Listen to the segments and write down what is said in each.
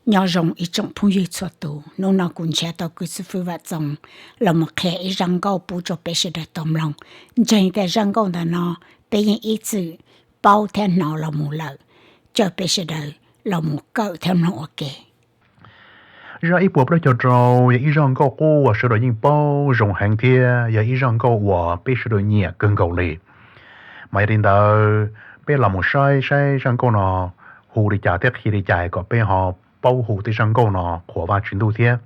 Nyob zoo ib tsoom phooj ywg txhua tus, hnub no kuv nrhiav tau kuv xib fwb Vam Txoos los mus qhia ib zaj nkauj pub rau peb sawv daws tau mloog. Ntseeg tias zaj nkauj ntawm no peb yeej ib txwm paub thiab hnov los mus lawm, caw peb sawv daws los mus kawm thiab mloog ua ke. Zaj ib puas plaub caug rau yog ib zaj nkauj qub uas sawv daws yeej paub zoo heev thiab yog ib zaj nkauj uas peb sawv daws nyiam kawg nkaus li. Mas yog li ntawd, peb los mus saib saib zaj nkauj no hu li cas thiab qhia li cas kom peb ho paub hu tej zaj nkauj no qhuas Vajtswv ntuj thiab.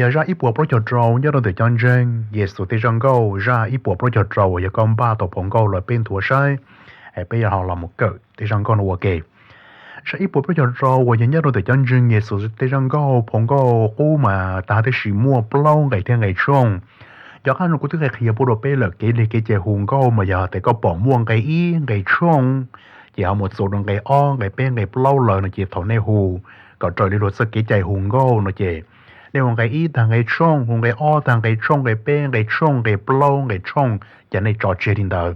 Yog zaj ib puas plaub caug rau nyob rau ntawm cov ntseeg Yexus tej zaj nkauj, zaj ib puas plaub caug rau uas yog koj npaj tau phau nkauj los peb nthuav saib, peb yuav ho los mus kawm tej zaj nkauj no ua ke. Zaj ib puas plaub caug rau uas yog nyob rau ntawm cov ntseeg Yexus tej zaj nkauj, phau nkauj qub mas tag tab sis muaj plaub nqe thiab nqe tshooj. Cov qab no kuv twb qhia qhia pub rau peb lawm, kev li kev cai hu nkauj mas yog tias koj pom muaj nqe ib nqe tshooj, ces ho mus txuas rau nqe ob nqe peb nqe plaub lawm no ces thaum nej hu kom raws li luag txoj kev cai hu nkauj no ces nej hu nqe ib tag nqe tshooj, hu nqe ob tag nqe tshooj, nqe peb nqe tshooj, nqe plaub nqe tshooj, ces nej tso tseg li ntawd.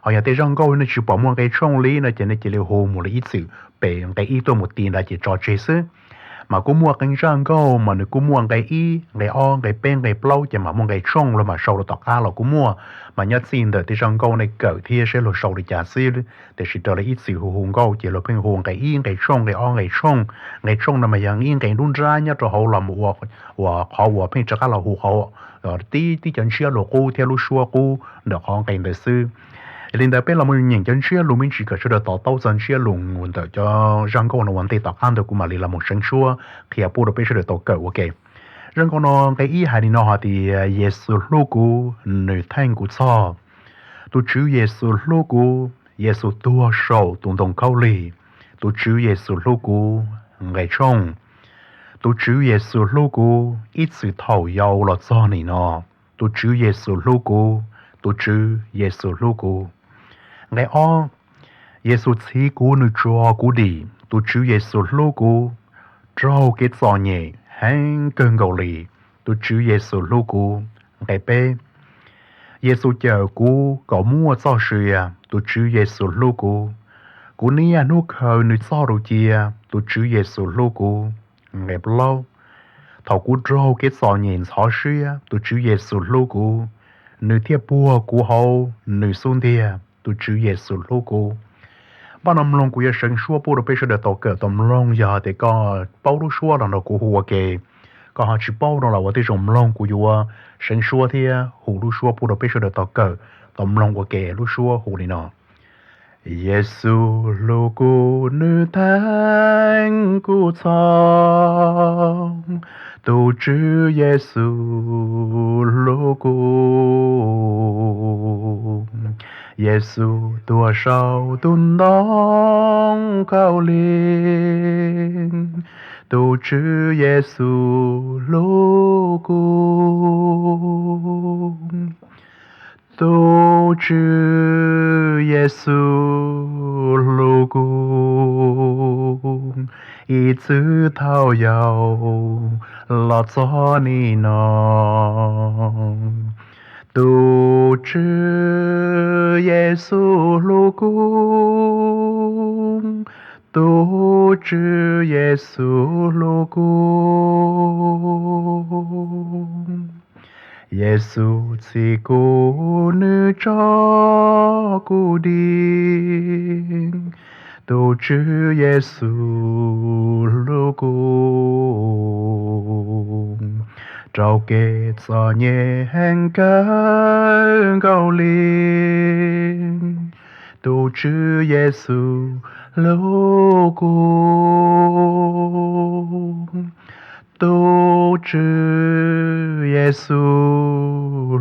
Ho yog tej zaj nkauj nej tsis pom muaj nqe tshooj li no ces nej cia li hu mus li ib txwm pem nqe ib tuaj mus ti ntawd ces tso tseg xwb. Mas kuj muaj qee zaj nkauj mas nws kuj muaj nqe ib nqe ob nqe peb nqe plaub ces mam muaj nqe tshooj los mam sau rau tom qab los kuj muaj. Mas nyob txij ntawm tej zaj nkauj nej kawm thiab saib luag sau li cas xwb, tiam sis raws li ib txwm hu hu nkauj ces luag pheej hu nqe ib nqe tshooj nqe ob nqe tshooj. Nqe tshooj no mas yog ib nqe nruab nrab nyob rau hauv los mus ua, uas qhov uas pheej rov qab los hu qhov tib tib cov ntsiab lus qub thiab lub suab qub ntawm qhov nqe ntawd xwb. Yog li ntawd peb los mus nyeem cov ntsiab lus me ntsis kom sawv daws to taub txog ntsiab lus ntawm cov zaj nkauj no ua ntej tom qab ntawd kuv mam li los mus seev suab qhia pub rau peb sawv daws tau kawm ua ke. Zaj nkauj no nqe ib hais li no hais tias Yexus hlub kuv, nws theej kuv txhoj. Tus Tswv Yexus hlub kuv, Yexus tuag saum tus ntoo khaub lig. Tus Tswv Yexus hlub kuv, nqe tshooj. Tus Tswv Yexus hlub kuv ib txwm thaum yau los txog nim no. Tus Tswv Yexus hlub kuv, tus Tswv Yexus hlub kuv. Nqe ob, Yexus txhiv kuv, nws tso kuv dim. Tus Tswv Yexus hlub kuv raug kev txom nyem heev kawg nkaus li. Tus Tswv Yexus hlub kuv. Nqe peb, Yexus cawm kuv kom muaj txoj sia. Tus Tswv Yexus hlub kuv. Kuv niaj hnub khaws nws txoj lus cia. Tus Tswv Yexus hlub kuv. Nqe plaub, thaum kuv raug kev txom nyem ntxhov siab, tus Tswv Yexus hlub kuv, nws thiaj puag kuv hauv nws xub ntiag. Tus Tswv Yexus hlub kuv. Npaj no mloog kuv yuav seev suab pub rau peb sawv daws tau kawm tau mloog, yog tias koj paub lub suab los nrog kuv hu ua ke, koj ho tsis paub no los ua tib zoo mloog kuv yuav seev suab thiab hu lub suab pub rau peb sawv daws tau kawm tau mloog ua ke. Lub suab hu li no: Yexus hlub kuv, nws theej kuv txhoj. Tus Tswv Yexus hlub kuv. Yexus tuag saum tus ntoo khaub lig. Tus Tswv Yexus hlub kuv. Tus Tswv Yexus hlub kuv ib txwm thaum yau los txog nim no. Tus Tswv Yexus hlub kuv. Tus Tswv Yexus hlub kuv. Yexus txhiv kuv, nws tso kuv dim. Tus Tswv Yexus hlub kuv, raug kev txom nyem heev kawg nkaus li. Tus Tswv Yexus hlub kuv. Tus Tswv Yexus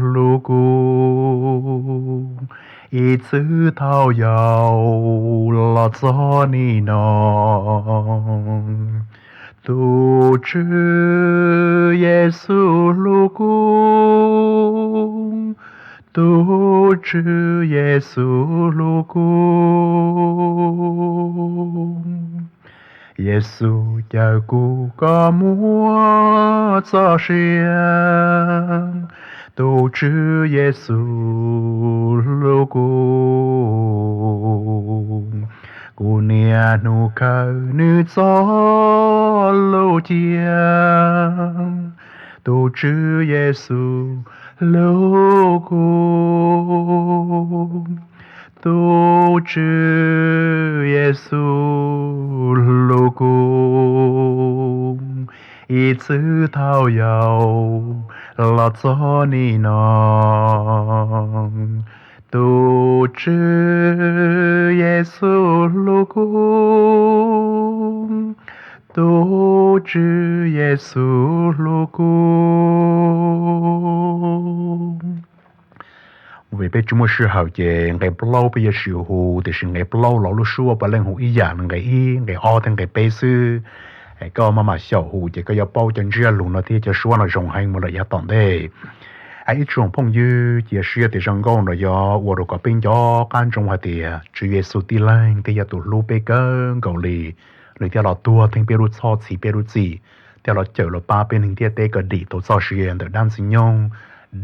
hlub kuv ib txwm thaum yau los txog nim no. Tus Tswv Yexus hlub kuv. Tus Tswv Yexus hlub kuv. Yexus cawm kuv kom muaj txoj sia. Tus Tswv Yexus hlub kuv. Kuv niaj hnub khaws nws txoj lus cia. Tus Tswv Yexus hlub kuv, tus Tswv Yexus hlub kuv, ib txwm thaum yau los txog nim no. Tus Tswv Yexus hlub kuv, tus Tswv Yexus hlub kuv. Vim peb tsis muaj sij hawm ces nqe plaub peb yuav tsis hu, tiam sis nqe plaub los lub suab puav leej hu ib yam nqe ib, nqe ob thiab nqe peb xwb. Koj maj mam xyaum hu ces koj yuav paub cov ntsiab lus no thiab cov suab no zoo heev mus lawm yav tom ntej. Ib tsoom phooj ywg, cia siab tias zoo nkauj no yuav ua rau kom peb nco qab ntsoov hais tias Tswv Yexus tib leeg thiaj yog tus hlub peb kawg nkaus li. Nws thiaj los tuag theej peb lub txhoj txhiv peb lub txim, thiaj los cawm los pab peb neeg ntiaj teb kom dim tau txoj sia ntawm dab ntxwg nyoog,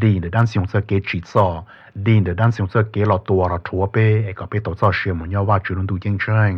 dim ntawm dab ntxwg nyoog txoj kev tsim txom, dim ntawm dab ntxwg nyoog txoj kev los tua los rhuav peb es kom peb tau txoj sia mus nyob Vajtswv lub ntuj ceeb tsheej.